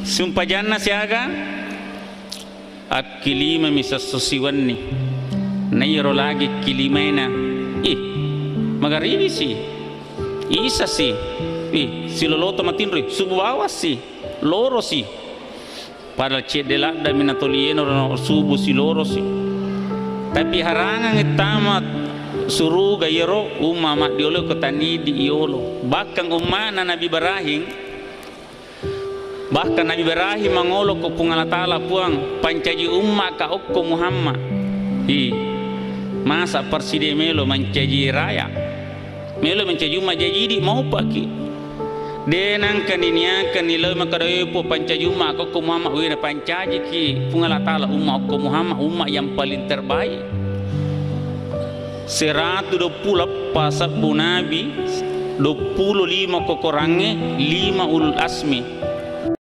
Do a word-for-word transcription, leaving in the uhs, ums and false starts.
Sumpajanna siaga? Akkilimami sesso siwenni. Na iyaro lagi kilimaina, ih, magaribi si, isa si, ih, siloloto matinroi, subu bawang si, loro si. Padahal cedde laddami natolienaro subu si, loro si. Tapi harangang tama suruga iyaro umma maddiolo ko tanidi iyolo. Bahkan ummana Nabi Ibrahim, bahkan Nabi Ibrahim mangolo ko Puang Allah Ta'ala, "Puang, pancaji umma ka okko Muhammad." Hi, masa perside melo mancaji raya? Melo mancaji umma jaji idi maupaki. De nangka niniakan nilau makkada, "Eh, Puang, pancaji umma ka okko Muhammad." Wina pancajiki Puang Allah Ta'ala umma okko Muhammad, umma yang paling terbaik. Seratu duappulo eppa sebbu nabi, duappulo lima kokorangnge, lima ulul asmi.